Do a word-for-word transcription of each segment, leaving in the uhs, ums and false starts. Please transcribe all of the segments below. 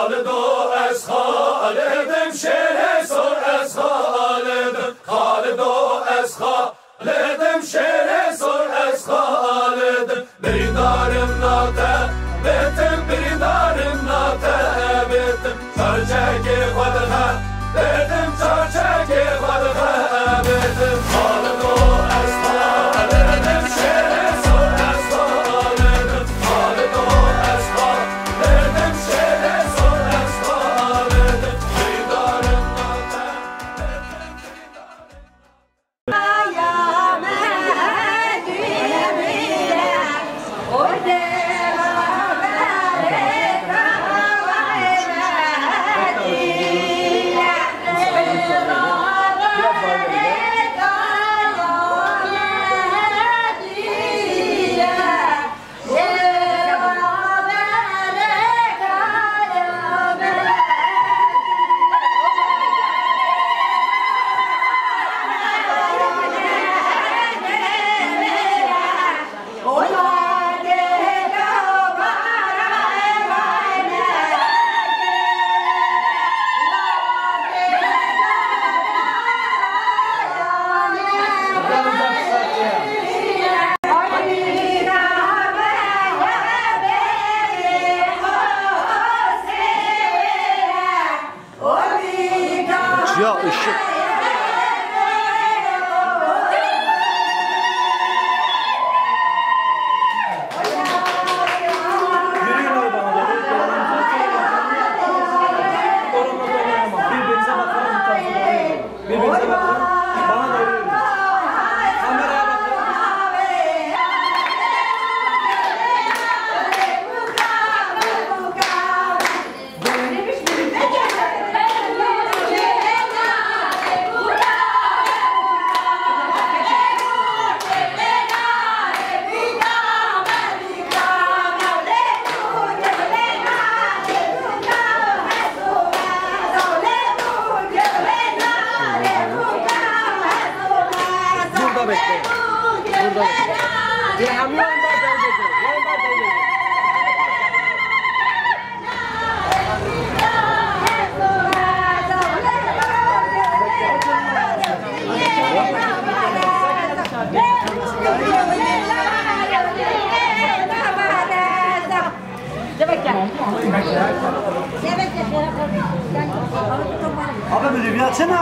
Xalido ez Xalidim, şêrê sor ez Xalidim. Xalido ez Xalidim, şêrê sor ez Xalidim. Birîndarim nate bitim, birîndarim nate bitim. Çarçekê xwe dixe bitim, çarçekê xwe dixe bitim. Xalido ez Xalidim, şêrê sor ez Xalidim. Xalido ez Xalidim, şêrê sor ez Xalidim. Birîndarim nate bitim, birîndarim Çiya ışık. Birbirinize bakın, bu tarafa doğru yürüyün. Birbirinize bakın, bana doğru yürüyün. Kameraya bakın. Burada bekle. Burada bekle. Ya, hamle onda, gel, gel, gel. Gel, gel, gel, gel. Abi, bir dünya açsana.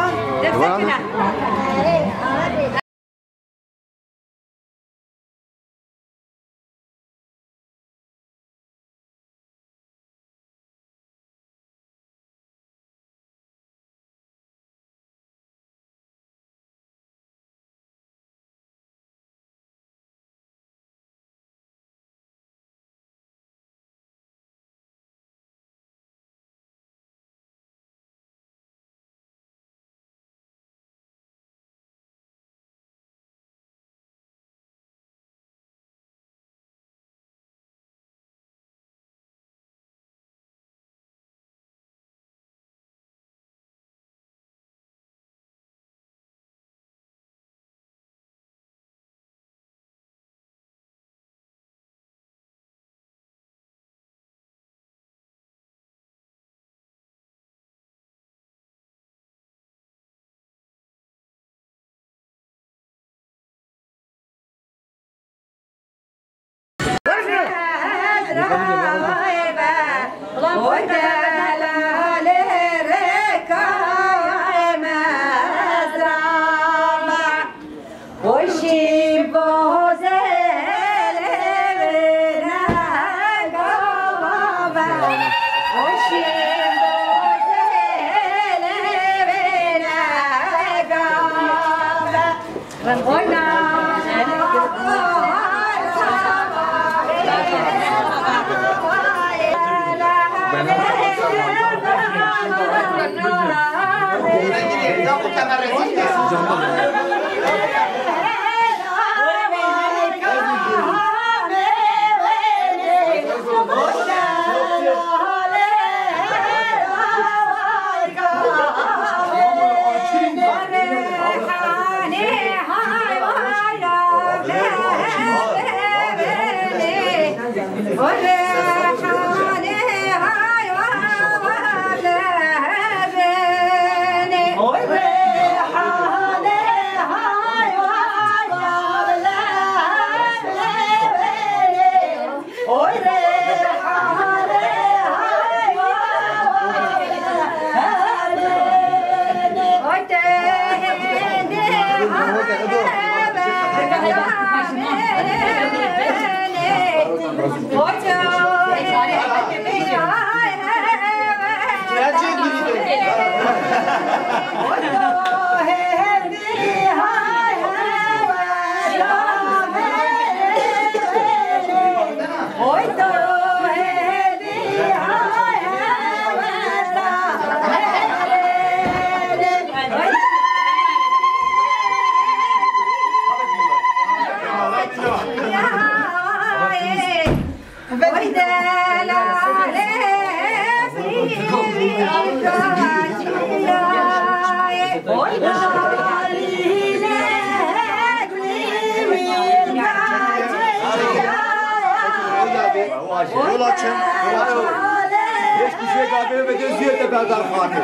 Pêş kuşê gavê ve de ziyê te berdarxane.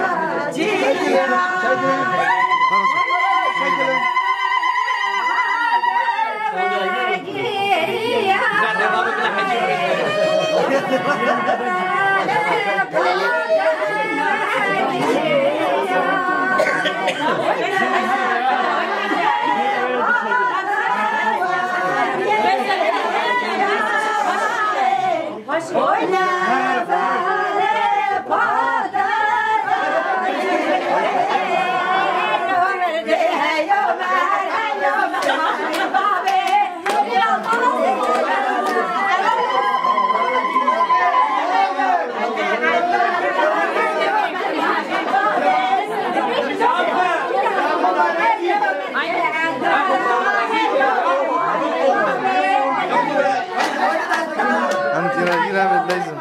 Em tîragî re em ê dileyzin.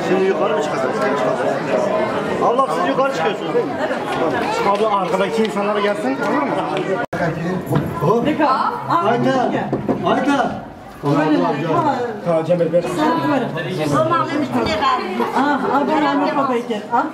Şimdi yukarı mı çıkacağız? Abla, siz yukarı çıkıyorsunuz değil mi? Abla, arkadaki insanlara gelsin, olur mu? Ayta, Ayta. Tamam, Cemil, ver. Ah, ah, ben onu kapatayım. Ah.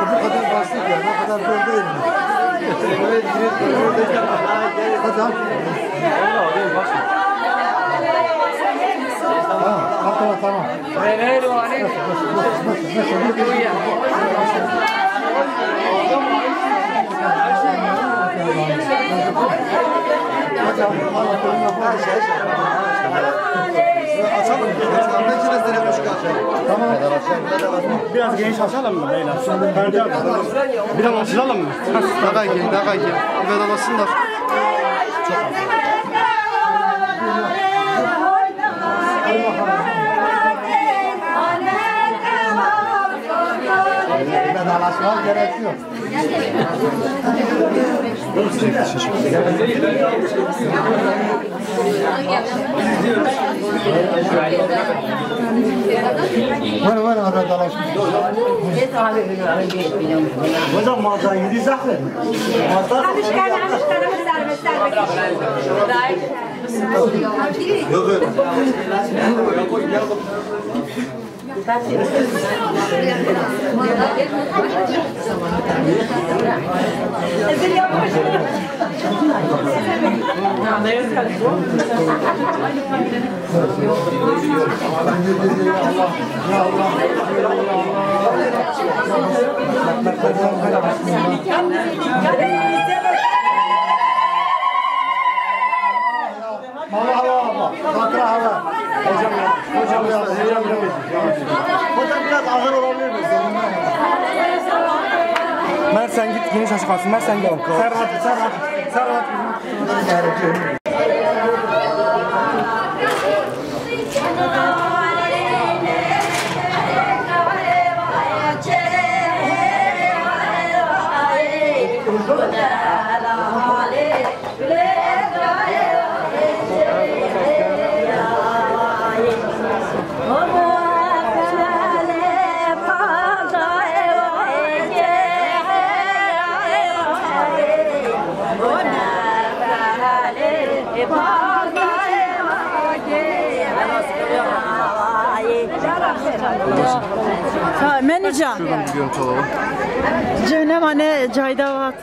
Bu kadar basit ya, ne kadar zor değil mi? Hadi. Tamam, tamam, tamam. Açalım. Tamam. Biraz geniş açalım mı beyler? Perde açalım. Biraz açılalım mı? Daha iyi, daha iyi. Vedalaşsınlar. Vedalaşmaya gerek yok. Hocam, mağaza yedi zahmet. Mağaza Yok, yok. Hava, hava, hava. Hatıra hava. Hocam ya, hocam ya, hocam ya. Hocam biraz ağır olabilir mi? Mer sen git, geniş açık kalsın. Mer sen git. Sen rahat, sen rahat, sen rahat. Ha, Menî can. Şuradan bir görüntü alalım. Cehenneme ne cayda var.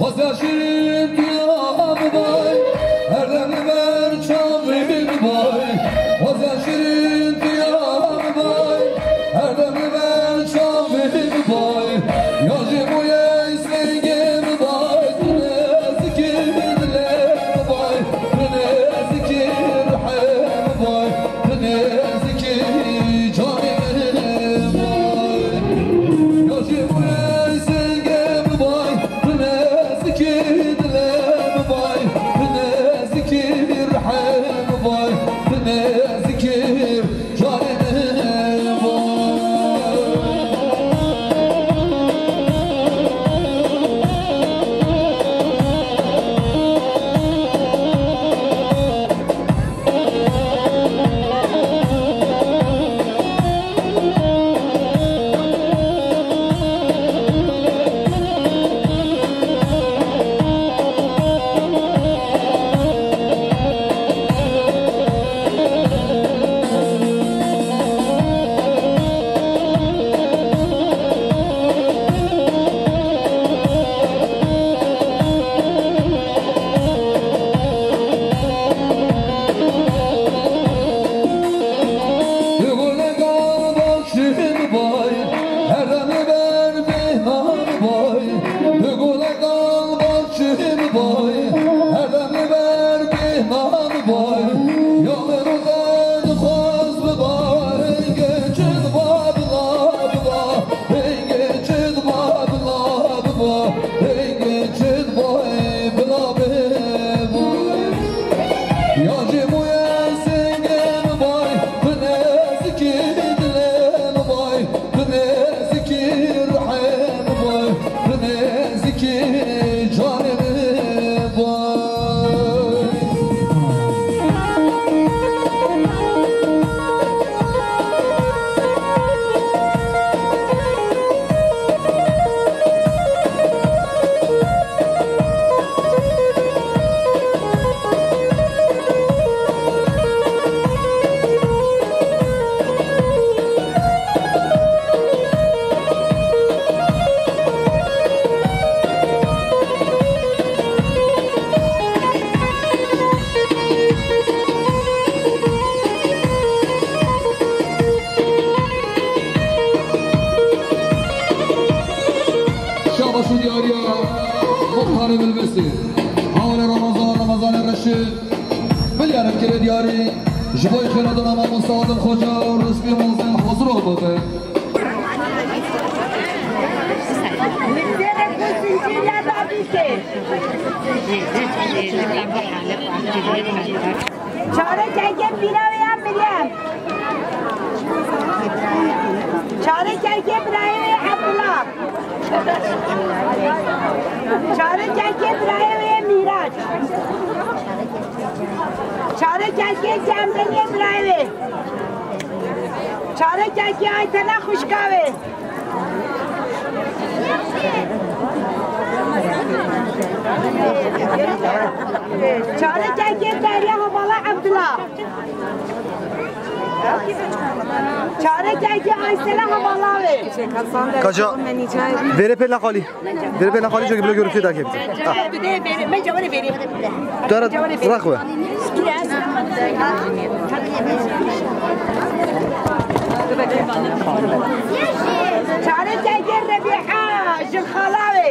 Xwezya şîrin tu ya min bay, her dem li ber çavê min bay. Xwezya şîrin tu ya min bay, her dem li ber çavê min bay. Ya jî bûye sengê min bay, tu nezikî dilê min bay, tu nezikî ruhê min bay. Tu nezikî canê min bay. Ya jî bûye sengê min bay. Tu nezikî dilê min bay. Tu nezikî ruhê min bay. Tu nezikî canê min bay. Bi guleka baxçî min bay, her dem li ber bêhna min bay. Bi guleka baxçî min bay, her dem li ber bêhna min bay. Ya min roza dixwaz biba, hingê çi diba, bila biba. Hingê çi diba, bila biba. Hingê çi diba, bila biba. Ya jî bûye sengê min bay, tu nezikî dilê min bay, tu nezikî ruhê min bay, tu nezikî canê min bay. Şabaş û diyariya muxtarê Milbistê. Hawle Ramazan, Ramazanê Reşîd. Bilyarek kirê diyarî ji bo xêra dina mamosta Adil Xoca û Rizkî Mozin hazir û bibe. Çare keke pîra wê ya Meryem. Çare keke birayê wê Abdullah. Çare keke birayê wê Mîraç. Çare keke Cemrê birayê wê. Çare keke Aytena xwişka wê. Çare keke Derya hevala Abdullah. Çare keke Aysela hevala wê. Kaca, vêrê pê neqalî. Vêrê pê neqalî, çekî bila görüntüyü dakê bize. Ha. Dara raxwe. Çare keke Rebiha, jin xala wê.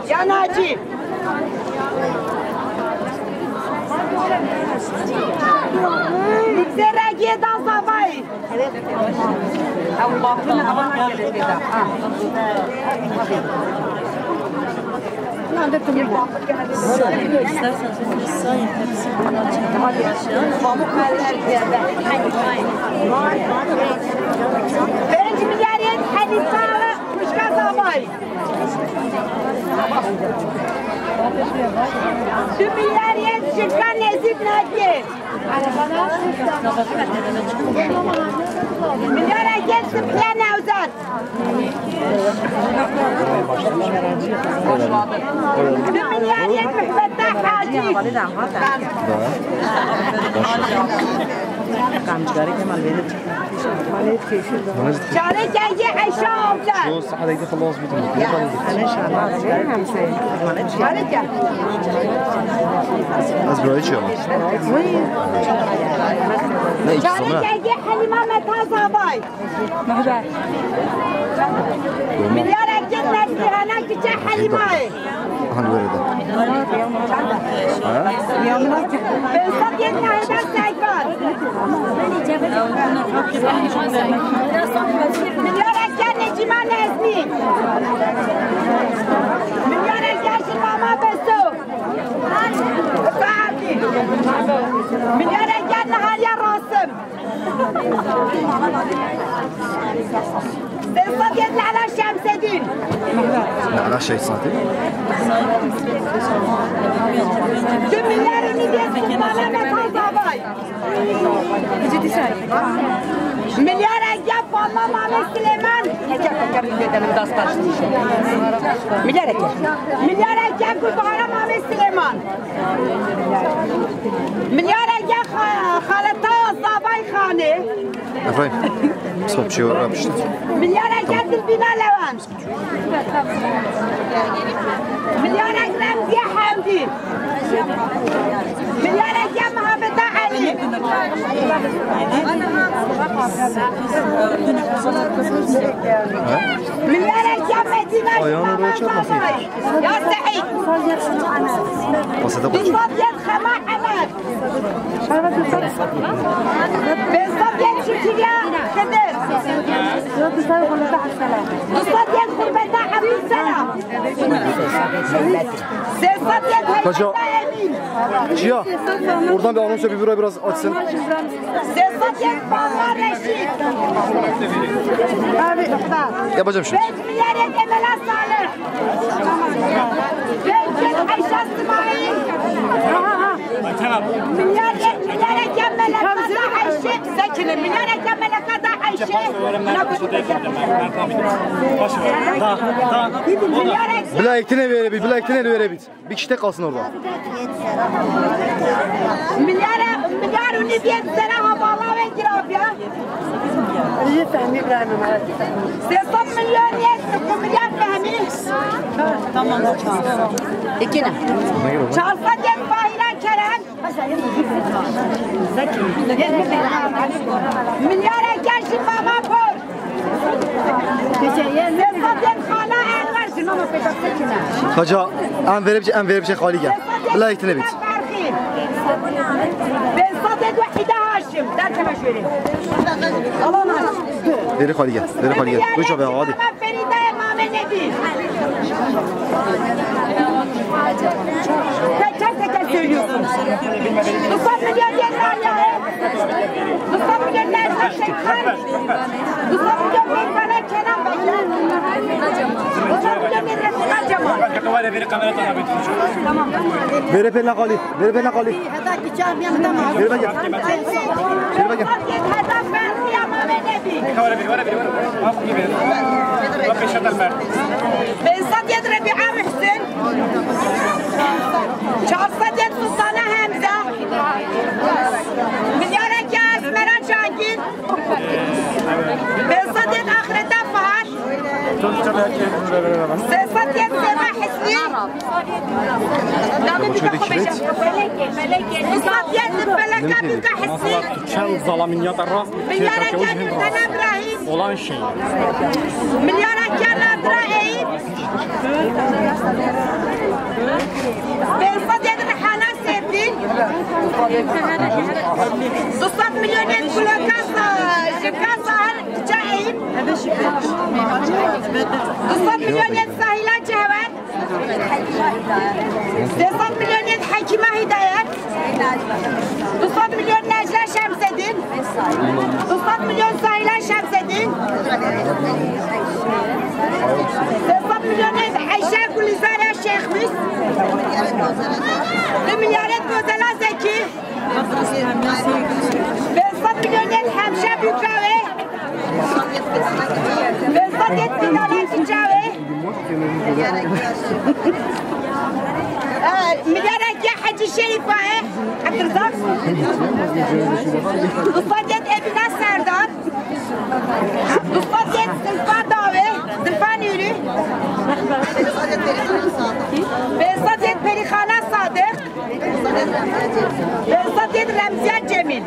Ya Nacî. Nîvzê regiyê da zavayî. Ew bafin ava nake têda. Ha. Pênc milyarên Helîfa ve xwişka zavayî. Du milyar yek Şirkan Nezîd Nadiyê. Milyar yek Sibhiye Nevzat. Du milyar yek Fetah Hacî. Çarê kengê Eyşe Avdar. Şu saate de xelas bitim. Çarê kengê Helîma Meta Zavay. Milyarek yek Neslihan'a küçük Halima'yı. Aha, böyle de. Ha? Pênc sed yek Nahide Seyvan. Milyarek yek Necima Nezmi. Milyarek yek Mama Beso. Milyarek yek Nahariya Rasim. Sê sed yek Lala Şemsedîn. Lala Şemsedîn. Du milyar û nîvê Sultana Meta Zavay. Milyar eke Fatma Mamê Silêman. Milyar eke. Milyar eke Gulbahara Mamê Silêman. Milyar eke Xa-, Xaleta Zavay Xanê. Efendim? Stop, şey var, yapıştı. Milyar eke Dilbîna Lewan. Milyar eke Remziye Hemdî. Milyar eke Muhammeda Elî. Milyar eke Medîna Ayağını oraya çarpmasın. Zavay. Ya Seîd. Masada koy. Du sed yek Xema Emer. Pênc sed yek Şikiriya Xidir. Du sed yek Xurbeta Ebdulselam. Sê sed yek Heyveta Emîn. Çiya? Oradan bir anons yapayım, burayı biraz açsın. Sê sed yek Fatma Reşîd. Yapacağım şimdi. Pênc milyar yek Emela Salih. Pênc yek Eyşe Simayîl. Milyar yek, milyar yek Meleka da Eyşe. Sekine, milyar yek Meleka da Eyşe. Milyar yek. Bila ektine vere bir, bila ektine vere bir. Bir kişi tek kalsın orada. Milyar, milyar û nîv yek Zera Havala ve Girabya. Sê sed milyon yek, milyar Fehmî. Tamam. Ekine. Çar sed yek Fahira Kerem. Milyar eke ji Mama Por. Sê sed yek Xana Enver ji Mama Pêta Sekine. Haca, em verip, em verip xalî gel. Bila yek tine bit. Pênc sed yek Wehîda Haşim. Derkeve şöyle. Alamaz. Veri xalî gel. Veri xalî gel. Buyur çabaya, hadi. Feride Mame Nebi. Teker teker söylüyorsun. Mustafa Müdür Genel Yahya. Mustafa Müdür Genel Şeyh. Mustafa Müdür Meyvane Kenan Bey. Mustafa Müdür Meyvane Kenan Cemal. Tamam. Veri pêna xalî. Veri pêna xalî. Veri bege. Veri bege. Pênc sed yek Rebîa Muhsin. Çar sed yek Sultana Hemze. Milyar eke Esmera Cangîr. Pênc sed yek Axreta Fahad. Sê sed yek Sêva Hisnî. Çabuk şöyle kilit. Sê sed yek Feleka Bîka Hisnî. Çend zalamin ya da rast. Milyar eke Nurten Ebrahîm. Olan şey. Milyar eke Nadra Eyüp. Pênc sed yek Rihana Sevdin. Du sed milyon yek Gulaka Sa-, Şirka Sahil Çayip. Du sed milyon yek Sahila Cevher. Sê sed milyon yek Hekîma Hidayet. Du sed milyon Necla Şemsedîn. Du sed milyon Sahila Şemsedîn. Sê sed milyon yek Eyşe Gulîzare Şêxmîs. Li milyarê Gozela Zekî. Pênc sed milyonê Hemşe Bûkawê. Pênc sed yet milyonê Bûkawê. Milyarek ya Hecî Şerîfayê. Ebdulrazak. Du sed yet Emîne Serdar. Du sed yet Zilfa Dawê, Zilfa Nûrî. Pênc sed yet Perîxana Sadiq. Pênc sed yet Remziya Cemîl.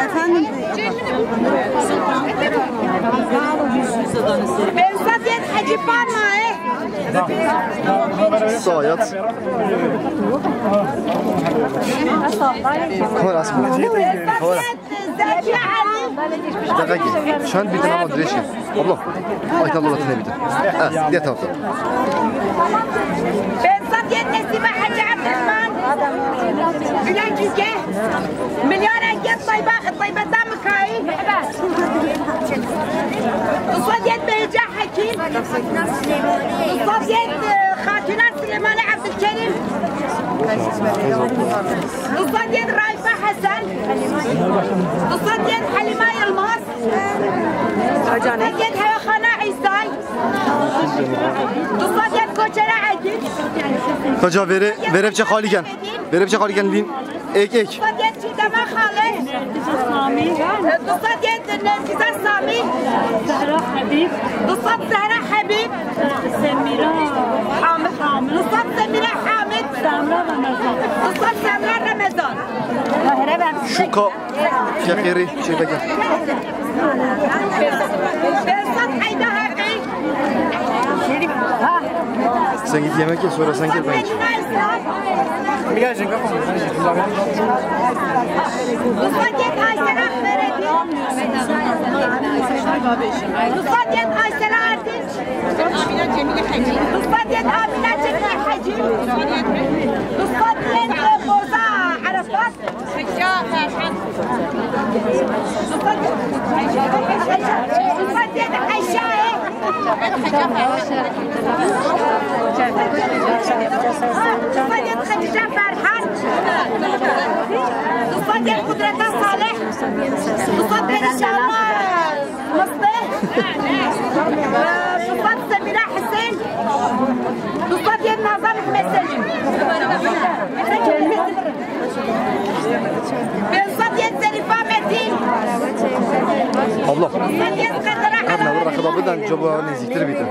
Efendim? Pênc sed yet Hecî Parmayê. Sağ yat. Kor asma. Kor. Dakika ki. Çend bitin ama direşi. Abla. Ay, tamam, Allah ne bitin. Ha, diye tamam. Pênc sed yet Nesîme Hecî Ebdirehman. Bülent Ülke. Milyar Engel Tayba, Taybeta Mikail. Du sed yet Beyce Hekîm. Du sed yet, e, Xatûna Silêmanê Ebdulkerîm. Du sed yet Rayfa Hesen. Du sed yet Helîma Yilmaz. Du sed yet Hewaxana Îsay. Du sed yet Koçera Egîd. Hoca vere, vere biçe xalî ken. Vere biçe xalî ken lîn. Ek, ek. Du sed yet Çiğdem Xalê. Sami. Du sed yet Nergize Sami. Zehra Habib. Du sed Zehra Habib. Semîra Hamid. Du sed Semîra Hamid. Semra Ramazan. Du sed Semra Ramazan. Şuka. Feqîrî, şey beke. Pênc sed Heyda Heqî. Sen git yemek ye, sonra sen gel, ben yiyeceğim. Biraz cin kafa. Du sed yet Aysel Akberedî. Du sed yet Aysel Erdinç. Du sed yet Amîna Cemîlê Hecî. Du sed yet Boza Erefat. Du sed yet Hecî Ferhan. Du sed yet Kudreta Salih. Du sed yet Şahma Mıstı. Du sed Semîra Hüseyin. Du sed yet Nazan Mehmet Selim. Pênc sed yet Zerîfa Metin. Abla. Pênc sed yet Qedere Helalî. Rakiba bidan, coba nêzîktir bîtin.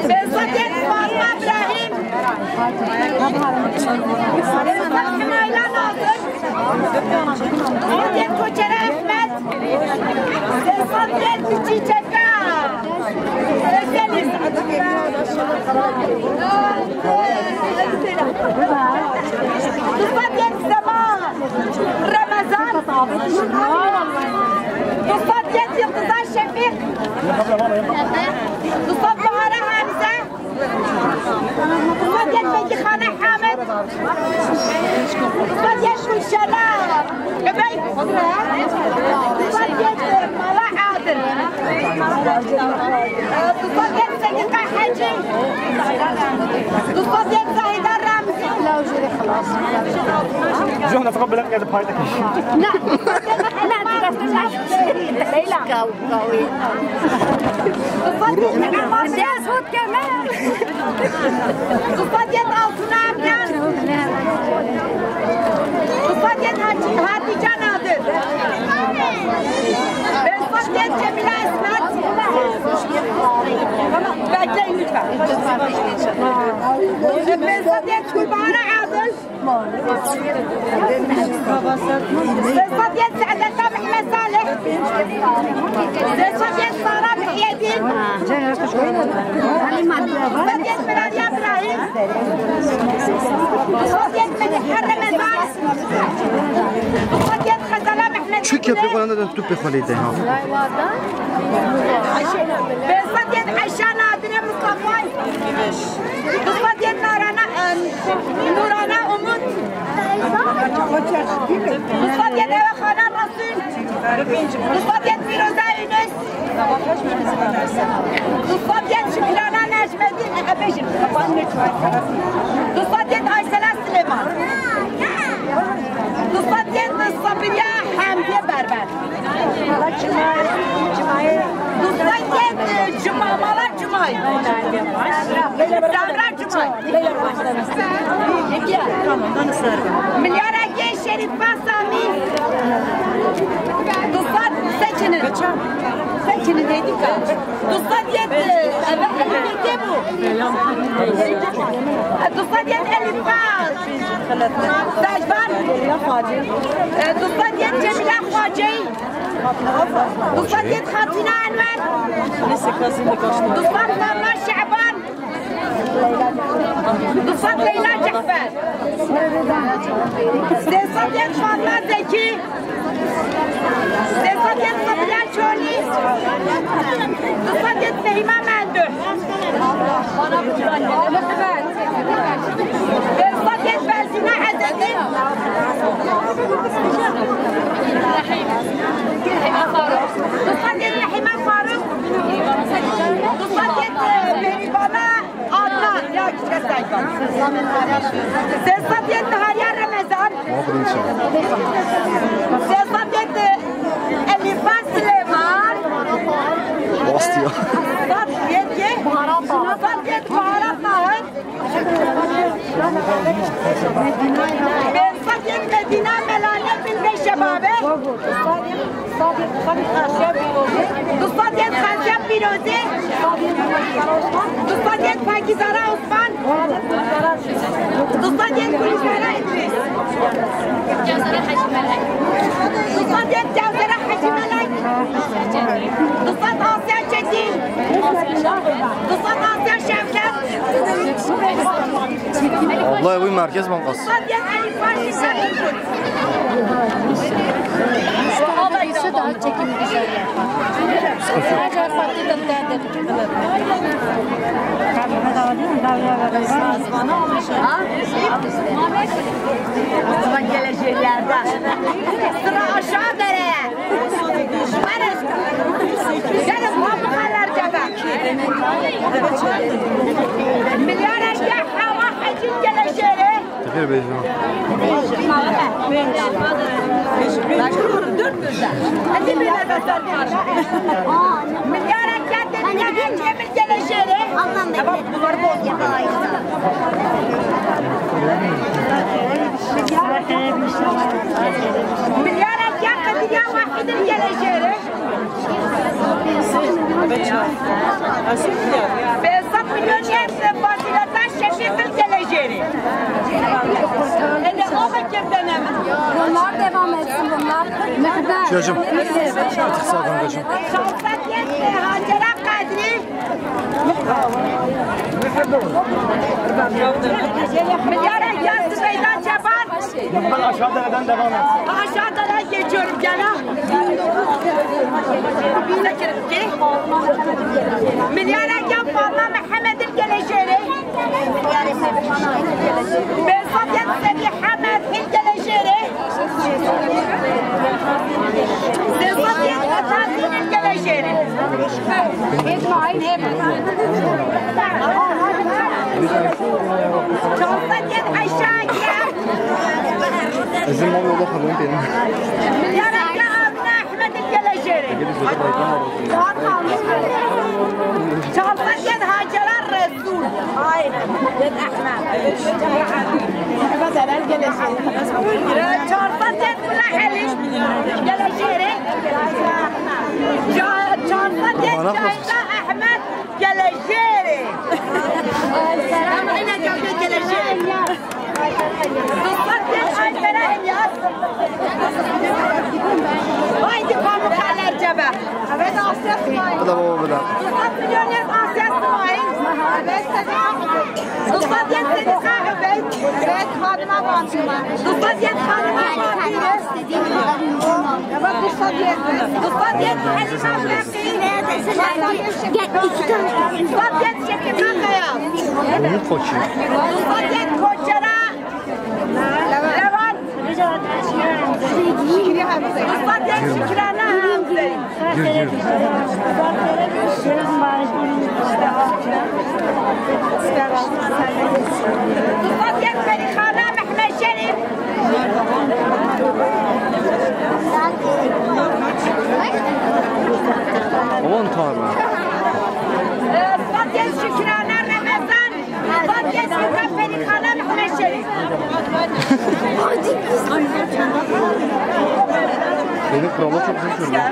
Pênc sed yet Fatma Îbrahîm. Pênc sed Himayla Nazir. Pênc sed yet Koçere Ehmed. Pênc sed yet Çîçeka. Özdeniz. Du sed yet Sema Ramazan. Du sed yet Yildiza Şefîq. Du sed Bahara Hemze. Du sed yet Begîxane Hamed. Du sed yet Gulşena Ubey. Du sed yet Mala Adil. Du sed yet Sedîqa Hecî. Du sed yet Zahîda Remzî. John, nefaka belek geldi payda. Ne. Ne, Leyla. Ders hot keme. Du sed yet Altun Ergen. Du sed yet Hatice Nadir. Pênc sed yet Cemîle Îsmet. Bekleyin lütfen. Pênc sed yet Gülbahar Adil. Sê sed yet Se'deta Mehmet Salih. Sê sed yet Sara Mihyedin. Sê sed yet Miraliya Ibrahim. Sê sed yet Melih Remezan. Sê sed yet Xezala Mehmet. Çi kepê xwe ne, tu pê xwe lê de ha. Behzat yet Eşa Nadire Mustafay. Behzat yet Narana, em, Nurana Umut. Behzat yet Eve Xana Rasul. Behzat yet Firoza Yunus. Behzat yet Şükrana Necmeddin. E, bêjin. Behzat yet Aysela Süleyman. Behzat yet Sabriye Hamdiye Berber. Behzat yet Cuma, Mala Cumay. Devra Cumay. Milyara Şerifa Sami. Behzat Sekinin. Sekinin Hedika. Behzat yet, e, Elif'e bu. Behzat yet Elifa Secban. E, behzat yet Cemile Xwacey. Behzat yet Xatina Enwer. Behzat Fatma Şaban. Behzat Leyla Cehfer. Behzat yet Fatma Zeki. Behzat yet Sabriye Çolî. Behzat yet Fehîme Mendu. Behzat yet Berzîna Ezedî. Behzat yet Rehîme Faruk. Behzat yet, e, Berîbana Adnan, ya küçük sayfa. Behzat yet Nahariya Remezan. Aferin sana. Behzat yet Elifa Süleyman. Bastı ya. Behzat yet, Behzat yet Baharat Nahar. Behzat yet Medine Melale bin Beşebabe. Behzat yet Xezya Pîrozî. Behzat yet Pakîzara Osman. Behzat yet Gulîzara Îdrîs. Behzat yet Cewzera Hecî Melek. Behzat Asya Çetîn. Behzat Asya Şevket. Abla, bu Merkez Bankası. Behzat yet Elif Baş. Şu daha çekim güzel yapar. Sadece farklı da derdim. Ha? Sıra geleceklerde. Sıra aşağı dereye. Gelin, gelin, bu kadar cebe. Milyar erkek hava hecin geleceği. Tefir beyza. Milyara kendini geleceğine. Tamam, bunları bozma. Milyara kendini ya Vahid'in geleceğine. Behzat milyon yerde Fazilata Şefik geleceğini. Hele o vakit dönemi. Bunlar devam etsin bunlar. Çocuğum. Artık sağ kankacığım. Şahsiyet Hacera Kadri. Milyara Yazdı Beydan Çaban. Lütfen aşağı dereden devam et. Aşağı dereye geçiyorum gene. Milyara Yazdı Fatma Mehmet'in geleceği. Behzat yet Sebi Hemed il geleceği. Behzat yet Fatma il geleceği. Çanta yet Ayşe Ekrem. Ezin mal yolda kalın benim. Milyara Yazdı Ahmet il geleceği. Çanta yet Hacera Resul. Aynen. Yet Ahmet. Çarpaz yet Kula Heliş. Geleceğe. Çarpaz yet Cahit Ahmet. Geleceğe. Ama yine geleceğe. Haydi pamuk alerce be. Bıda baba bıda. Milyoner Asya Sımayı. Sıfat yet Sedika Öbey. Xanima Fatîme. Qısa diye Xanima Fatîme. Qısa diye. Qısa diye Halîme Feqî. Qısa diye Şekîme Kaya. Qısa diye Koçera. Lewent. Qısa diye Şükrane Hamze. Gir, gir. Fatih Perixana Mehmet Şerif. Aman Tanrım. Fatih Şükrane Ramazan. Fatih Şükrane Perixana Mehmet Şerif. Benim krallar çok güzel söylüyor.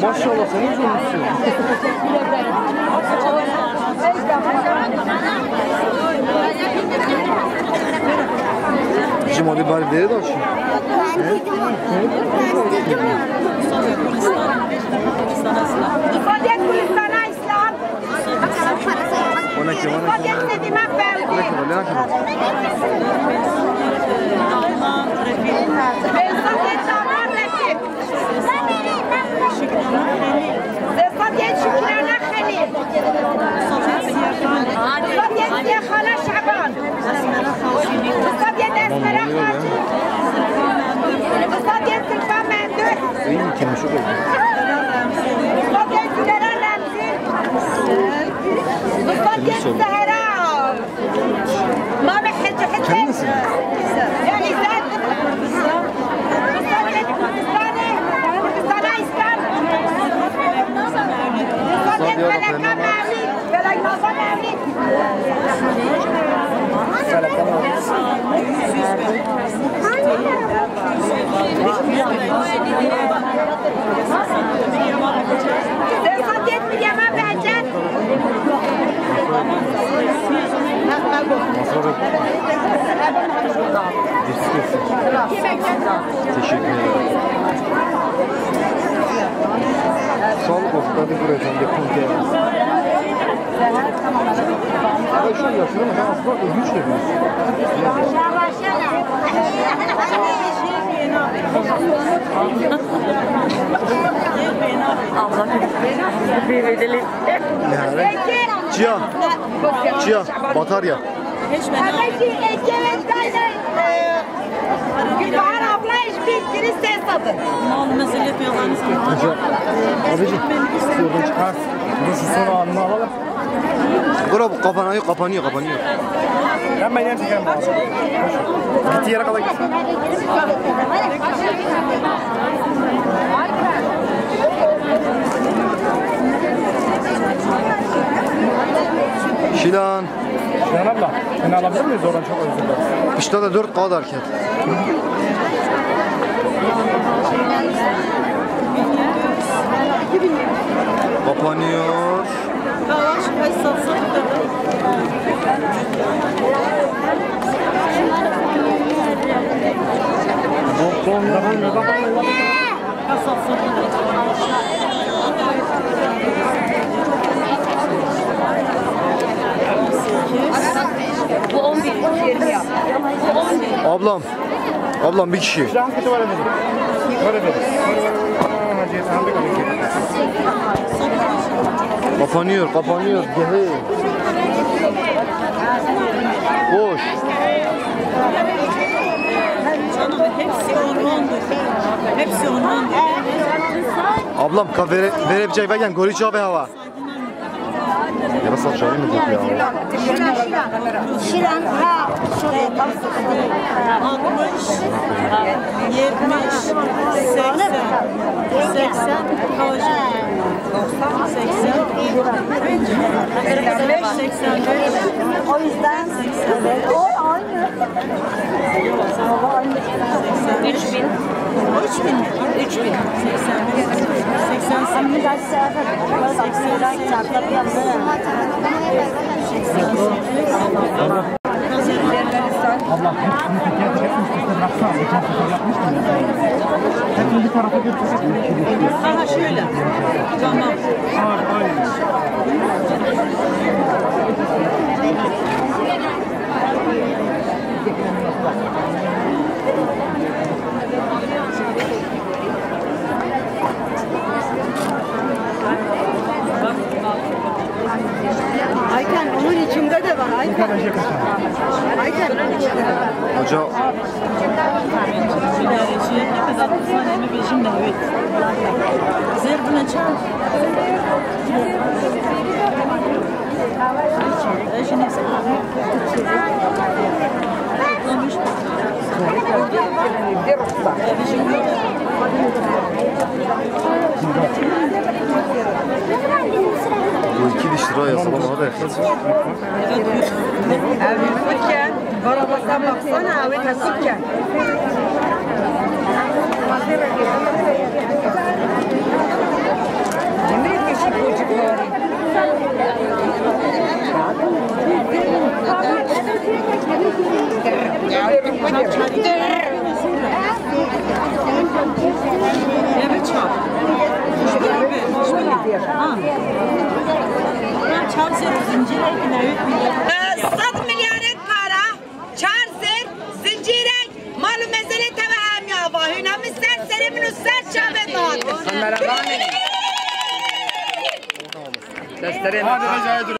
Maşallah, sen ne güzel olmuşsun. Cuma bir bari deri de açın. Ona ki, ona ki. Ona ki, ona ki. Zefatiye Şükrane Xelîl. Zefatiye Xana Şaban. Zefatiye Esmera Xacî. Zefatiye Zülfa Mendû. Zefatiye Zülera Remzî. Zefatiye Zehra. Mami Hecî Hecî. Kendisi. Yani sen Kürdistan'ı, Kürdistan'a İslam. Kürdistan'ı Felek Mevlid, Felek Masa Mevlid. Zefatiye Meryem'e Behçet. Teşekkür ederim. Sağlık olsun. Ben de buraya sen de kontrol. Ay, şöyle yapıyorum. Ben aslında ödünç veriyorum. Abla bir bedeli. Yani, Çiya. Çiya. Batarya. Peki, Ege ve Taylan, e, Gülbahar abla hiçbir kiri ses adı. Mal mesele peygamberimiz. Abici, oradan çıkar. Dur şu son anını alalım. Bura bu kapanıyor, kapanıyor, kapanıyor. Ben ben çekerim abi. Gittiği yere kadar gitsin. Şilan. Şilan abla, seni alabilir miyiz oradan? Çok özür dilerim. Pişta da dört kadar ket. Kapanıyor. Bu on bir, yirmi yap. Bu on bir. Ablam. Ablam, bir kişi. Kapanıyor, kapanıyor. Gehe. Boş. Canım, hepsi hormondur. Hepsi hormondur. Ablam, ka vere, vere bir çay vegan, goriç abi hava. Ya da saçlarım mı kokuyor abi? Şilan, Şilan, ha, şöyle. Altmış, yetmiş, seksen, seksen, kaç? Seksen, seksen beş. O yüzden, evet, o aynı. Üç bin. Üç bin. Seksen. Seksen. Hoca. Zêr bûne çend? Bu iki lira ya, sabah daha da yakın. Ev Kurke, Barabas'a baksana, ev Kurke. Sed milyarek para, çar zêr, zincîrek, mal û mezelê te ve hemiya va. Hûna min ser serê min û ser çavê min hat. Desterê min.